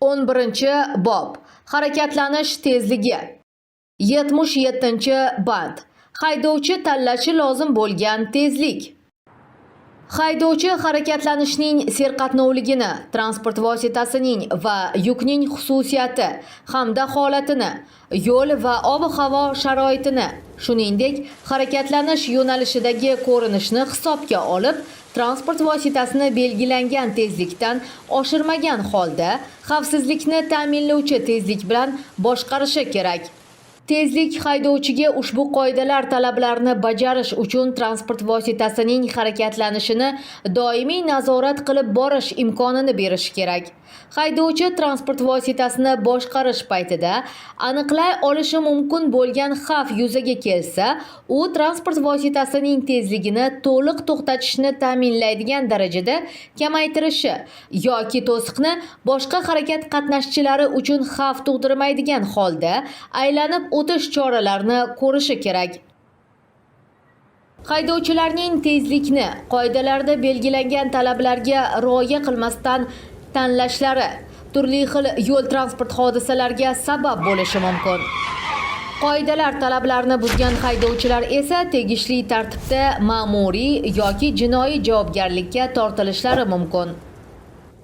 11-bob. Harakatlanish tezligi. 77-band. Haydovchi tanlashi lozim bo'lgan tezlik. Haydovchi harakatlanishning serqatnovligini, transport vositasining va yukning xususiyati hamda holatini, yo'l va ob-havo sharoitini, shuningdek, harakatlanish yo'nalishidagi ko'rinishni hisobga olib, transport vositasini belgilangan tezlikdan oshirmagan holda xavfsizlikni ta'minlovchi tezlik bilan boshqarishi kerak. Tezlik haydovchiga ushbu qoidalar talablarini bajarish uchun transport vositasining harakatlanishini doimiy nazorat qilib borish imkonini berishi kerak. Haydovchi transport vositasini boshqarish paytida aniqlay olishi mumkin bo'lgan xavf yuzaga kelsa, u transport vositasining tezligini to'liq to'xtatishni ta'minlaydigan darajada kamaytirishi yoki to'siqni boshqa harakat qatnashchilari uchun xavf tug'dirmaydigan holda aylanib o'tish choralarini ko'rishi kerak. Haydovchilarning tezlikni qoidalarda belgilangan talablarga rioya qilmasdan tanlashlari turli xil yo'l transport hodisalariga sabab bo'lishi mumkin. Qoidalar talablarini buzgan haydovchilar esa tegishli tartibda ma'muriy yoki jinoiy javobgarlikka tortilishlari mumkin.